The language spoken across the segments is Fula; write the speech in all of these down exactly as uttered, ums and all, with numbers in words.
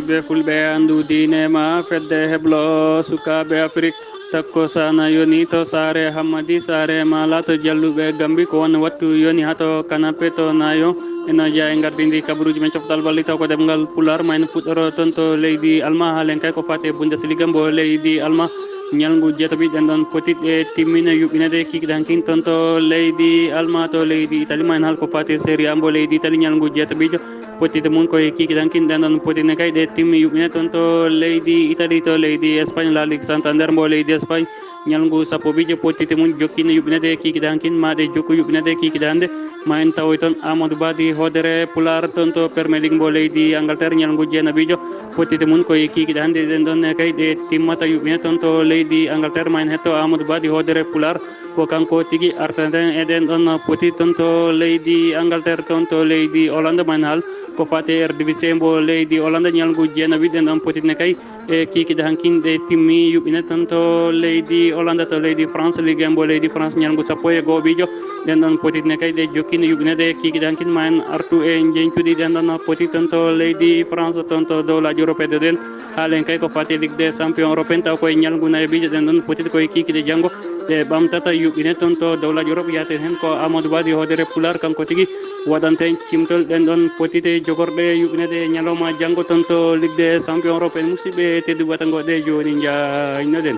Ɓe fulɓe anndu diine ma fedde heblo sukaaɓe Afrik. Takko sana yoni to saare Hammadi, saare ma laato jalluɓe Gambi. Ko won wattu yoni hato kanape to nayo. Eno jeya e ngardindi kabaruuji men coftal balli taw ko ɗemngal Pulaar. Ma en fuɗɗoro toon to leydi Alma, haalen kay ko faati e Bundesliga mbo leydi Alma. Ñalngu jeetaɓi ɗen ɗon potit ɗe timmina yuɓɓinede kikiɗe hankin toon to leydi Alma, to leydi Itali. Ma en haal ko faati e Serie A mbo leydi Itali, ñalngu jeetaɓijo. Pottitte mum koye kikiɗe hankin ɗen ɗon pottitte kay ɗe timmi yuɓɓine toon to leydi Itali, to leydi Espagne, La Ligue Santander mbo leydi Espagne. Ñalngu sappo bijo pottitte mum jokkino yuɓɓinede kikiɗe hankin, ma ɗe jokku yuɓɓinede kikiɗe hannde. Ma en tawoy toon Amadou Badi hoodere Pulaar toon to Premier League mbo leydi Angleterre, ñalngu jeenaɓijo. Pottitte mum koye kikiɗe hannde ɗen ɗon ne kay ɗe timmata yuɓɓine toon to leydi Angleterre. Ma en hetto Amadou Badi hoodere Pulaar, ko kanko tigi artaten e ɗen ɗon poti toon to leydi Angleterre, toon to leydi Hollande. Ma en haal ko faati e R D V C mbo leydi Hollande, ñalngu jeenaɓi ɗen ɗon potitne kay e kikiɗe hankin ɗe timmi yuɓɓine toon to leydi Hollande, to leydi France, Ligue un mbo leydi France, ñalngu sappo e go'oɓijo. Ɗen ɗon potitne kay ɗe jokkino yuɓɓinede kikiɗe hankin. Ma en artu e njeñcuɗi ɗen ɗon poti toon to leydi France, toon to dowlaaji Europe ɗen. Haalen kay ko faati e Ligue des Champions Européen, taw koye ñalngu nayoɓijo ɗen ɗon potit koye kikiɗe janngo. Ɗe ɓamtata yuɓɓine toon to dowlaaji Europe. Yaaten heen ko Amadou Badi hoodere Pulaar, kanko tigi waɗanta en cimtol ɗen ɗon potite jogorɗe yuɓɓinede ñalawma janngo toon to Ligue des Champions Européen. Musidɓe tedduɓe, wata ngoɗe jooni njaaynoɗen.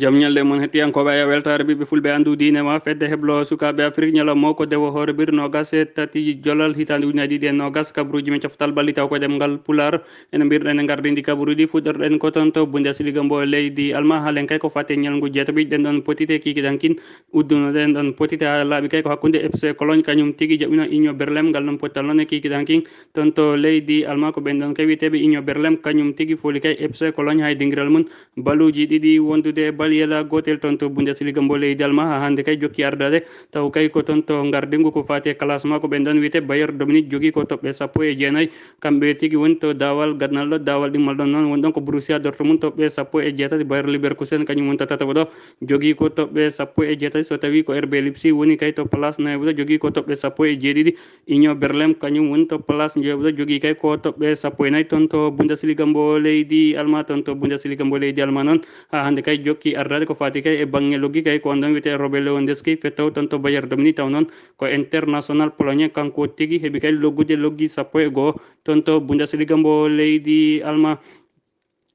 Jam ñalɗe mon hettiyankooɓe, aya weltaare ɓiɓɓe fulɓe anndu diine ma fedde heblo sukaaɓe Afrik, ñalawma o ko dewo hoore ɓiri noogas e tati jolal hitaande ujunnaji ɗiɗi e noogas, kabaruuji men coftal balli taw ko ɗemngal Pulaar. Ene mbirɗen e ngardindi kabaruuji, fuɗɗorɗen ko toon to Bundesliga mbo leydi Alma. Haalen kay ko faati e ñalngu jeetaɓi ɗen ɗon potite kikiɗe hankin. Udduno ɗen ɗon potite haa laaɓi kay ko hakkunde F C Cologne, kañum tigi jaɓino Union Berlin, ngal ɗon pottal noon e kikiɗe hankin. Toon to leydi Alma ko ɓen ɗon kay wiyeteeɓe Union Berlin, kañum tigi fooli kay F C Cologne hay dingiral mum. Baluuji ɗiɗi wondude e baliyel gootel toon to Bundesliga mbo leydi Alma, haa hannde kay jokki ardaade. Taw kay ko toon to ngardingu ko faati e classement, ko ɓen ɗon wiyetee Bayern Dominique jogii ko toɓɓe sappo e jeenayi. Kamɓe tigi woni to daawal gadanal ɗo, daawal ɗimmal ɗon noon woni ɗon ko Borussia Dortmund, toɓɓe sappo e jeetati. Bayer Leverkusen kañum woni to tataɓo ɗo, jogii ko toɓɓe sappo e jeetati. So tawii ko R B Leipzig woni kay to place nayaɓo ɗo, jogii ko toɓɓe sappo e jeeɗiɗi. Union Berlin kañum woni to place njoyaɓo ɗo, jogii kay ko toɓɓe sappo e nayi toon to Bundesliga mbo leydi Alma. Toon to Bundesliga mbo leydi Alma noon, haa hannde kay jokki ardaade ko faati kay e baŋŋe loggi kay, ko on ɗon wiyetee Robert Lewandowski, fettowo toon to Bayern Dominique, taw noon ko international polonais, kanko tigi heɓi kay loggude loggi sappo e go'o toon to Bundesliga mbo leydi Alma.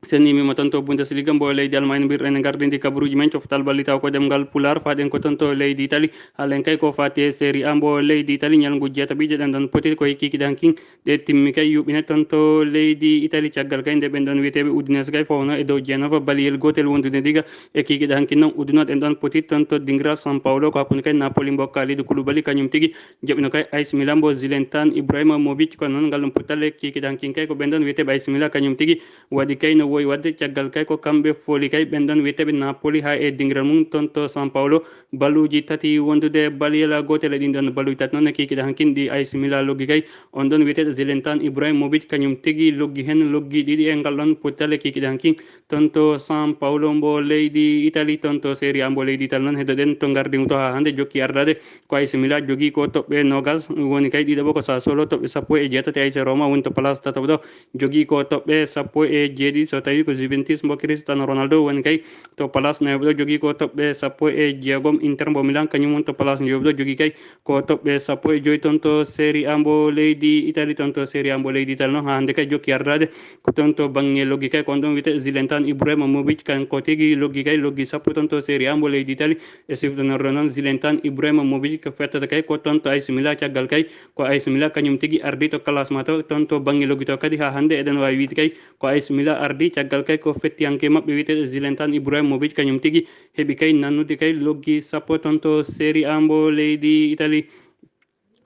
Sen immiima toon to Bundesliga mbo leydi Alma, en mbirɗen e ngardindi kabaruuji men coftal balli taw ko ɗemngal Pulaar, faaɗen ko toon to leydi Itali. Haalen kay ko faati e Serie A mbo leydi Itali, ñalngu jeetaɓijo ɗen ɗon potiri ko e kikiɗe hankin. Ɗe timmi kay yuɓɓine toon to leydi Itali, caggal kay nde ɓen ɗon wiyeteeɓe Udinese kay fawno e dow Genova, baliyel gootel wondude diga e kikiɗe hankin noon udduno ɗen ɗon poti toon to dingiral San Paulo, ko hakkunde kay Napoli mbo Kalidou Koulibaly, kañum tigi jaɓino kay A C Milan mbo Zlatan Ibrahimovic. Ko noon ngal ɗum pottale kikiɗe hankin kay ko ɓen ɗon wiyeteeɓe A C Milan, kañum tigi waɗi kay no woyi waɗde, caggal kay ko kamɓe fooli kay ɓen ɗon wiyeteeɓe Napoli haa e dingiral mum toon to San Paulo. Baluuji tati wondude baliyel gootel e ɗin ɗon baluuji tati noon e kikiɗe hankin ɗi A C Milan loggi kay. On ɗon wiyeteeɗo Zlatan Ibrahimovic, kañum tigi loggi heen loggi ɗiɗi e ngal ɗon pottale kikiɗe hankin. Toon to San Paulo mbo leydi Itali, toon to Serie A mbo leydi Itali noon, heddoɗen to ngardingu to haa hannde jokki ardaade. Ko A C Milan jogii ko toɓɓe noogas, woni kay ɗiɗaɓo ko Sassuolo, toɓɓe sappo e jeetati. A C Roma woni to place tataɓo ɗo, jogii ko toɓɓe sappo e jeeɗiɗi. So tawii ko Juventus mbo Cristiano Ronaldo woni kay to place nayaɓo ɗo, jogii ko toɓɓe sappo e jeegom. Inter mbo Milan kañum woni to place njoyaɓo ɗo, jogii kay ko toɓɓe sappo e joy toon to Serie A mbo leydi Itali, toon to Serie A mbo leydi Itali noon, haa hannde kay jokki ardaade ko toon to baŋŋe loggi kay, ko on ɗon wiyetee Zlatan Ibrahimovic, kanko tigi loggi kay loggi sappo toon to Serie A mbo leydi Itali. E siftanorde noon, Zlatan Ibrahimovic ko fettata kay ko toon to A C Milan, caggal kay ko A C Milan kañum tigi ardii to classement to, toon to baŋŋe loggi to kadi haa hannde eɗen waawi wiyde kay ko A C Milan ardii, caggal kay ko fettiyanke maɓɓe wiyeteeɗo Zlatan Ibrahimovic, kañum tigi heɓi kay nannude kay loggi sappo toon to Serie A mbo leydi Itali.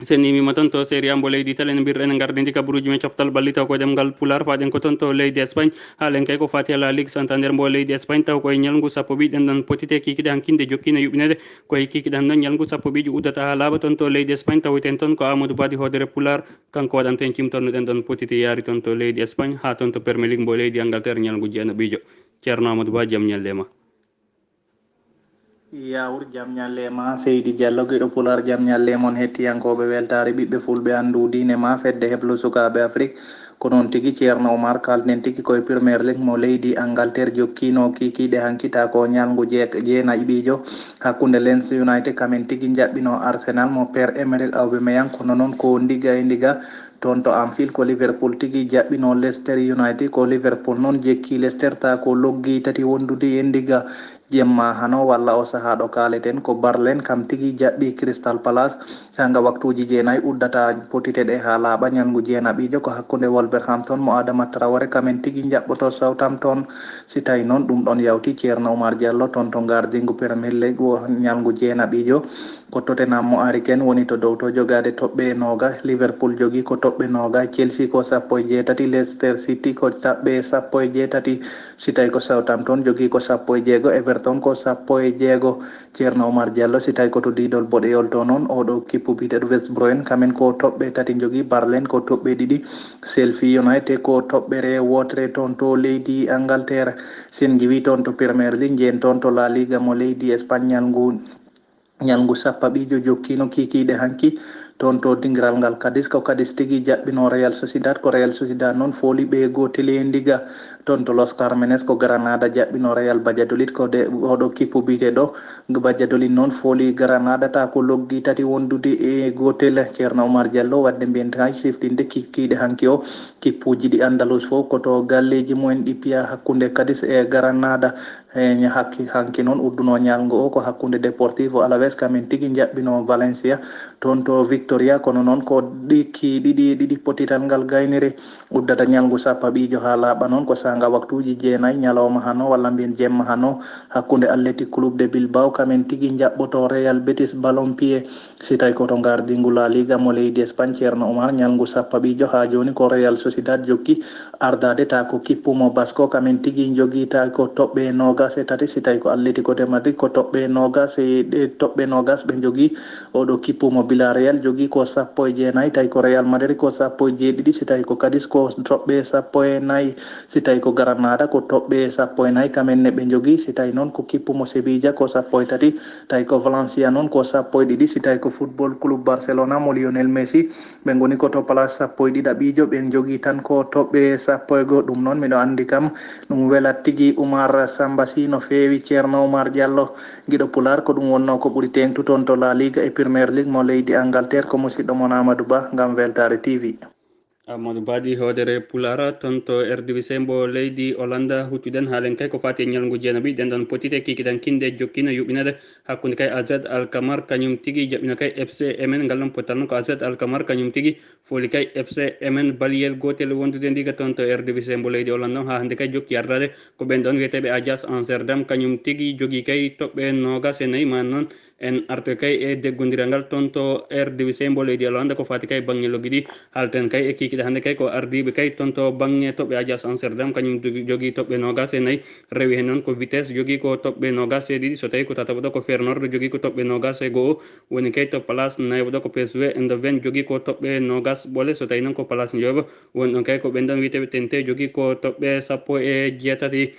Sen immiima toon to Serie A mbo leydi Itali, en mbirɗen e ngardindi kabaruuji men coftal balli taw ko ɗemngal Pulaar, faaɗen ko toon to leydi Espagne. Haalen kay ko faati e La Ligue Santander mbo leydi Espagne, taw ko e ñalngu sappo ɓiɗɗen ɗon potite kikiɗe hankin ɗe jokkiino yuɓɓineede. Ko e kikiɗe han noon ñalngu sappo ɓijo uddata haa laaɓa toon to leydi Espagne, tawoyten toon ko Amadou Badi hoodere Pulaar, kanko waɗanta en cimtorno ɗen ɗon potite yaari toon to leydi Espagne, haa toon to Premier League mbo leydi Angleterre ñalngu jeenaɓijo. Ceerno Amadou Ba, jam ñalle ma. Yawur jam ñalle ma seydi Diallo, giɗo pular, jam ñalle mon hettiyankooɓe weltaare ɓiɓɓe fulɓe, anndu diine ma fedde heblo sukaaɓe Afrik. Ko noon tigi, Ceerno Oumar, kalden tigi koye Premier League mo leydi Angleterre, jokkino kikiiɗe hankita ko ñalngu jeek- jeenayi ɓiijo hakkunde Leeds United, kamen tigi njaɓɓino Arsenal mo Pierre-Emerick Aubameyang, kono noon ko ndiga e ndiga. Toon to Anfield ko Liverpool tigi jaɓɓino Leicester United, ko Liverpool noon jekki Leicester ta ko loggi tati wondude e ndiga. Jemma hano walla o sahaa ɗo kaaleten ko Barlen kam tigi jaɓɓi Crystal Palace. Hanga waktuuji jeenayi uddata potite ɗe haa laaɓa ñalngu jeenaɓiijo ko hakkunde Wolverhampton mo Adama Traore, kamen tigi njaɓɓoto Southampton. Si tawi noon ɗum ɗon yawti, Ceerno Oumar Diallo, toon to ngardingu Premier League o ñalngu jeenaɓiijo. Ko Tottenham mo Harry Kane woni to dow to jogaade toɓɓe nooga, Liverpool jogii ko toɓɓe nooga, Chelsea ko sappo e jeetati, Leicester City ko taɓɓe sappo e jeetati, si tawi ko Southampton jogii ko sappo e jeego, Everton ko sappo e jeego. Ceerno Oumar Diallo, si tawi ko to diidol boɗeyol to noon, oɗo kippu biyeteeɗo West Brom, kamen ko toɓɓe tati jogii, Barlen ko toɓɓe ɗiɗi, Sheffield United ko toɓɓere wootere toon to leydi Angleterre. Sen ngiwi toon to Premier League, jeen toon to La Liga mo leydi Espagnol ngu. Ñalngu sappaɓiijo jokkino kikiiɗe hanki toon to dingiral ngal Cadiz, ko Cadiz tigi jaɓɓino Real Sociedad, ko Real Sociedad noon fooli ɓe gootel e ndiga. Toon to Los Carmenes ko Granada jaɓɓino Real Valladolid, ko de oɗo kippu biyeteeɗo Valladolid noon fooli Granada ta ko loggi tati wondude e gootel. Ceerno Oumar Diallo, wadde mbiyen tan siftinde kikiiɗe hanki o, kippuuji ɗi Andalus fof ko to galleeji mumen ɗi piya hakkunde Cadiz e Granada. E ña-, hakki-, hanki noon udduno ñalngu o ko hakkunde Deportivo Alaves, kamen tigi njaɓɓino Valencia toon to Victoria, kono noon ko ɗikki ɗiɗi e ɗiɗi potital ngal gaynere uddata ñalngu sappaɓiijo haa laaɓa noon ko saanga waktuuji jeenayi ñalawma hano walla mbiyen jemma hano hakkunde Athletic Club de Bilbao, kamen tigi njaɓɓoto Real Betis Balompié. Si tawi ko to ngardingu La Liga mo leydi Espagne, Ceerno Oumar, ñalngu sappaɓiijo haa jooni ko Real Sociedad jokki ardaade ta ko kippu mo Basco, kamen tigi jogii ta ko toɓɓe noogas e tati, si tawi ko Atletico de Madrid ko toɓɓe noogas e ɗe toɓɓe noogas ɓe jogii. Oɗo kippu mo Villarreal jogii ko sappo e jeenayi, tawi ko Real Madrid ko sappo e jeeɗiɗi, si tawi ko Cadiz ko toɓɓe sappo e nayi, si tawi ko Granada ko toɓɓe sappo e nayi, kamen ne ɓe jogii, si tawi noon ko kippu mo Sevilla ko sappo e tati, tawi ko Valencia noon ko sappo e ɗiɗi, si tawi ko Football Club Barcelona mo Lionel Messi, ɓe ngoni ko to place sappo e ɗiɗaɓiijo, ɓe njogii tan ko toɓɓe sappo e go'o. Ɗum noon miɗo anndi kam ɗum welat tigi Oumar Samba Sy no feewi. Ceerno Oumar Diallo, giɗo Pulaar, ko ɗum wonnoo ko ɓuri teeŋtu toon to La Liga e Premier League mo leydi Angleterre. Ko musiɗɗo mon Amadou Ba ngam Weltaare T V. Amadou Ba ɗi hoodere Pulaar toon to R D V C mbo leydi Hollande. Huccuden haalen kay ko faati e ñalngu jeenaɓi, ɗen ɗon potite kikiɗan kinde jokkino yuɓɓinede hakkunde kay A Z Alkmaar kañum tigi jaɓɓino kay F C Emmen. Ngal ɗon pottal noon ko A Z Alkmaar kañum tigi fooli kay F C Emmen baliyel gootel wondude ndiga toon to R D V C mbo leydi Hollande on. Haa hannde kay jokki ardaade ko ɓen ɗon wiyeteeɓe Ajax Amsterdam, kañum tigi jogii kay toɓɓe noogas e nayi. Maa noon en artoy kay e deggondiral ngal toon to R D V C mbo leydi Hollande ko faati kay baŋŋe loggi ɗi. Haalten kay e kikiiɗe hannde kay ko ardiiɓe kay toon to baŋŋe toɓɓe Ajax Amsterdam, kañum jogi, jogii toɓɓe noogas e nayi. Rewi heen noon ko Vitesse jogii ko toɓɓe noogas e ɗiɗi. So tawii ko tataɓo ɗo ko Feyenoord jogii ko toɓɓe noogas e go'o, woni kay to place nayaɓo ɗo ko P S V Eindhoven jogii ko toɓɓe noogas ɓole. So tawii noon ko place njoyaɓo woni ɗon kay ko ɓen ɗon wiyeteeɓe T N T jogii ko toɓɓe sappo e jeetati.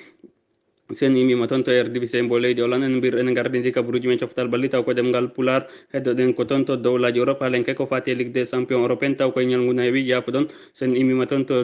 Sen immiima toon to R D V C mbo leydi Hollande, en mbir ene ngardindi kabaruuji men coftal balli taw ko ɗemngal Pulaar. Heddoɗen ko toon to dowlaaji Europe, haalen kay ko faati e Ligue des Champions européen taw koye ñalngu nayaɓi jaafoɗon. Sen immiima toon to,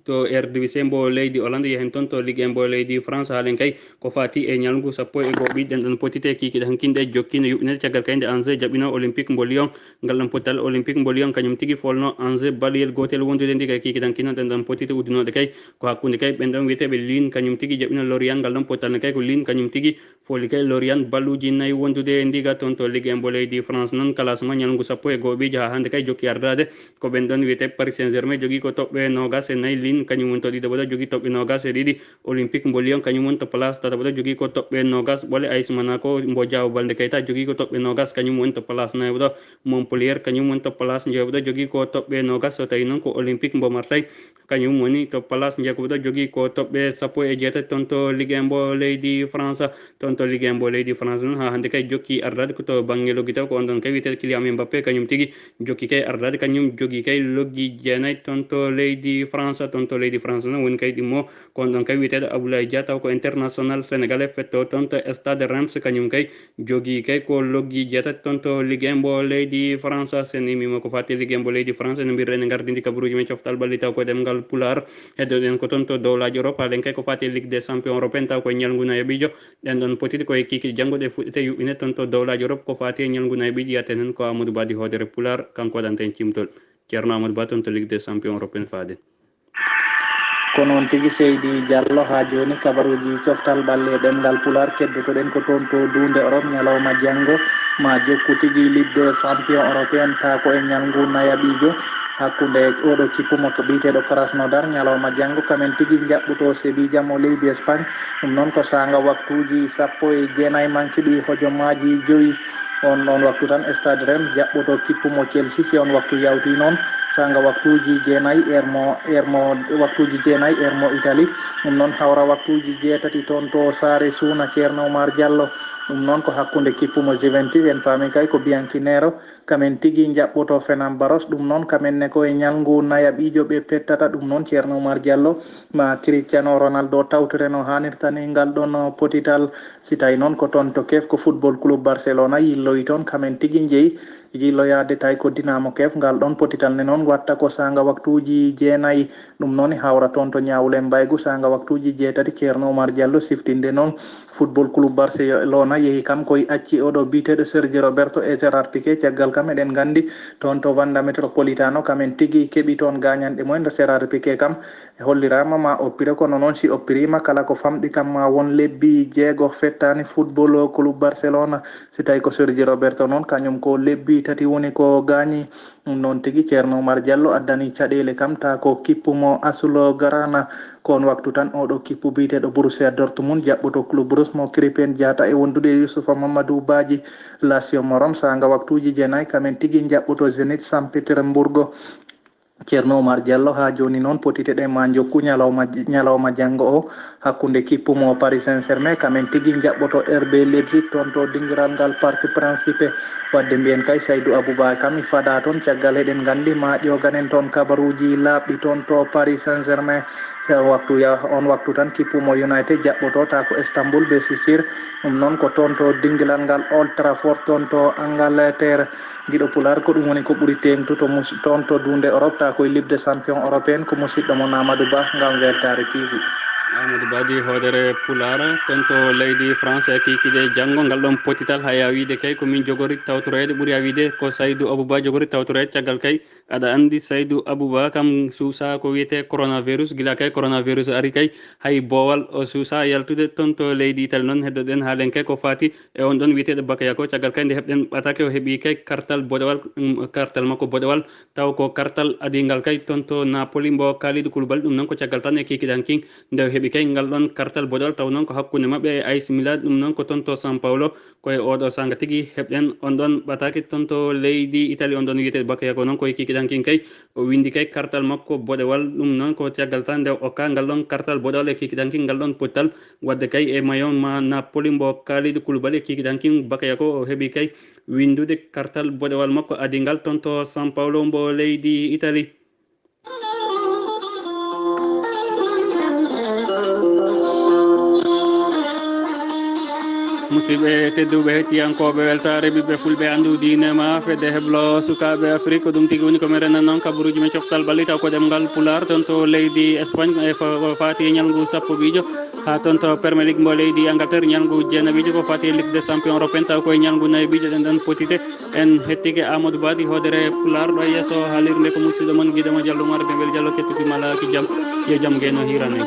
to R D V C mbo leydi Hollande, yehen toon to Ligue un mbo leydi France, haalen kay ko faati e ñalngu sappo e go'o ɓiɗɗen ɗon potite kikiiɗe hankinɗe jokkiino yuɓɓinede caggal kay nde Angers jaɓɓino Olympique mbo Lyon. Ngal ɗon pottal Olympique mbo Lyon kañum tigi folno Angers baliyel gootel wondude ndiga kikiiɗe hankinɗe ɗen ɗon potite uddunooɗe kay ko hakkunde kay ɓen ɗon wiyeteeɓe Lille kañum tigi jaɓɓino Lorient. Ngal ɗon pottal ne kay ko Lille kañum tigi fooli kay Lorient balluuji nayi wondude e ndiga toon to Ligue un mbo leydi France. Noon classement ñalngu sappo e go'o ɓiijo haa hannde kay jokki ardaade ko ɓen ɗon wiyeteeɓe Paris Saint-Germain jogii ko toɓɓe noogas e nayi, Lille kañum woni to ɗiɗaɓo ɗo jogii toɓɓe noogas e ɗiɗi, Olympique mbo Lyon kañum woni to place tataɓo ɗo jogii ko toɓɓe noogas ɓole, A S Monaco mbo Diao Baldé Keita jogii ko toɓɓe noogas kañum woni to place nayaɓo ɗo, Montpellier kañum woni to place njoyaɓo ɗo jogii ko toɓɓe noogas. So tawii noon ko Olympique mbo Marseille kañum woni to place njeegoɓo ɗo jogii ko toɓɓe sappo e jeetati toon to Ligue un mbo leydi France. Toon Ligue un mbo leydi France noon, haa hannde kay jokki ardaade ko to bannge loggi taw, ko on ɗon kay wiyeteeɗo Kylian Mbappé, kañum tigi jokki kay ardaade, kañum jogii kay loggi jeenay toon to leydi France. Toon to leydi France noon woni kay ɗimmo ko on ɗon kay wiyeteeɗo Aboulaye Dia, taw ko international sénégalais, fetto toon to Stade Reims, kañum kay jogii kay ko loggi jeetati toon to Ligue un mbo leydi France. Sen immiima ko faati Ligue un mbo leydi France, no mbirɗen e ngardindi kabaruuji men coftal ɓalli taw ko ɗemngal Pulaar. Heddoɗen ko toon to dowlaaji Europe, haalen kay ko faati Ligue des Champions européen, taw ko e ñalngu nayaɓiijo. Ɗen ɗon potiti ko e kiikiiɗe janngo ɗe fuɗɗete yuɓɓine toon to dowlaaji Europe, ko faati e ñalngu nayaɓiijo. Yatten heen ko Amadou Ba di hoodere Pulaar, kanko waɗanta en cimtol. Ceerno Amadou Ba toon to Ligue des Champions européen, faaden. Ko noon tigi, Seydi Diallo, haa jooni kabaruuji coftal ɓalli e ɗemngal Pulaar keddotoɗen ko toon to duunde Europe ñalawma janngo, ma jokku tigi Ligue des Champions européen, taa ko e ñalngu nayaɓiijo, hakkunde oɗo kippu mo ko biyeteeɗo Krasnodar ñalawma janngo, kamen tigi njaɓɓuto Sevilla mo leydi Espagne. Ɗum noon ko saanga waktuuji sappo e jeenay mankiɗi hojomaaji jowi. On, on waktu tan Stade Reims jaɓɓoto kippu mo Chelsea. Si on waktu yawti noon, saanga waktuuji jeenay, heure mo, heure mo, waktuuji jeenay, heure mo Italie. Ɗum noon hawra waktuuji jeetati toon to saare suuna Ceerno Oumar Diallo. Ɗum noon ko hakkunde kippu mo Juventus, en paami kay ko Bianconero. Kamen tigi njaɓɓoto Fenerbahçe. Ɗum noon kamen ne ko e ñalngu nayaɓiijo ɓe pettata. Ɗum noon Ceerno Oumar Diallo, ma Cristiano Ronaldo tawtore no haanirta ni ngal ɗon potital. Si tawi noon ko toon to Kiev, ko Football Club Barcelona yilloyi toon, kamen tigi njeyi yilloyaade tawi ko Dinamo Kiev. Ngal ɗon potital ne noon watta ko saanga waktuuji jeenay. Ɗum noon hawra toon to ñaawle mbaygu saanga waktuuji jeetati. Ceerno Oumar Diallo siftinde noon Football Club Barcelona yehi kam koye acci oɗo biyeteeɗo Sergio Roberto e Gerard Piqué. Caggal kam eɗen nganndi toon to Wanda Metropolitano kamen tigi keɓi toon gaañanɗe mumen. Gerard Piqué kam e holliraama ma oppire, kono noon si oppiriima kala ko famɗi kam ma won lebbi jeego fettaani Football Club Barcelona. Si tawi ko Sergio Roberto noon, kañum ko lebbi tati woni ko gaañi. Ɗum noon tigi Ceerno Oumar Diallo addani caɗeele kam, taa ko kippu mo Aslo Garana. Ko on waktu tan oɗo kippu biyeteeɗo Borussia Dortmund jaɓɓoto Club Rouge mo Krépin Diatta e wondude e Youssoupha Mamadou Badji. Lazio mo Rome saanga waktuuji jeenay kamen tigi jaɓɓoto Zenit San Petersburgo. Ceerno Oumar Diallo, haa jooni noon potite ɗe ma njokku ñalawma, ñalawma janngo o hakkunde kippu mo Paris Saint-Germain, kamen tigi njaɓɓoto R B Leipzig toon to dingiral ngal Parc Principe. Waɗde mbiyen kay Saydou Abouba kam mi fada toon, caggal eɗen nganndi ma ƴooganen toon kabaruuji laaɓɗi toon to Paris Saint-Germain. So waktu ya-, on waktu tan kippu mo United jaɓɓoto ta ko Istanbul Besiktas. Ɗum noon ko toon to dingiral ngal Old Trafford toon to Angleterre. Giɗo Pulaar, ko ɗum woni ko ɓuri teeŋtu to mus-, toon to duunde Europe, ta koye Ligue des Champions européen, ko musiɗɗo mon Amadou Ba ngam Weltaare T V. Amadou Ba di hoodere Pulaar, toon to leydi France, e kiikiiɗe janngo ngal ɗon potital, haya wiide kay ko min jogori tawtoreede, ɓuri a wiide ko Saydou Abouba jogori tawtoreede, caggal kay aɗa anndi Saydou Abouba kam suusa ko wiyetee coronavirus, gila kay coronavirus ari kay hay boowal o suusa yaltude. Toon to leydi Italie noon heddoɗen haalen kay ko faati e on ɗon wiyeteeɗo Bakayoko. Caggal kay nde heɓɗen ɓataake, o heɓi kay kartal boɗewal, mm, kartal makko boɗewal, taw ko kartal adingal kay toon to Napoli mbo Kalidou Koulibaly. Ɗum noon ko caggal tan e kikiɗanki nde o heɓi kay ngal ɗon kartal boɗewal, taw noon ko hakkunde maɓɓe e A C Milan. Ɗum noon ko toon to São Paulo, ko e oɗo saanga tigi heɓɗen on ɗon ɓataake toon to leydi Italie. On ɗon wiyeteeɗo Bakayoko noon ko e kikiɗanki kay o winndi kay kartal makko boɗewal. Ɗum noon ko caggal tan nde o okka ngal ɗon kartal boɗewal e kikiɗanki ngal ɗon pottal. Waɗde kay e mayo ma Napoli mbo Kalidou Koulibaly e kikiɗanki Bakayoko, o heɓi kay winndude kartal boɗewal makko adingal toon to São Paulo mbo leydi Italie. Musidɓe tedduɓe, hettiyankooɓe Weltaare Ɓiɓɓe Fulɓe, anndu diine ma fedde heblo sukaaɓe Afrik, ko ɗum tigi woni ko mi renan noon kabaruuji men coftal ɓalli taw ko ɗemngal Pulaar toon to leydi Espagne, e fa-, ko faati e ñalngu sappo ɓiijo. Haa toon to Premier League mbo leydi Angleterre, ñalngu jeenaɓiijo, ko faati e Ligue des Champions européen, taw ko e ñalngu nayaɓiijo ɗen ɗon potite. En hettike Amadou Ba di hoodere Pulaar ɗo e yeeso haalirde, ko musidɗo mon giɗo mo Diallo Oumar Dembel Diallo, kettuki malaaki jam, yo jam ngeno hiiran en.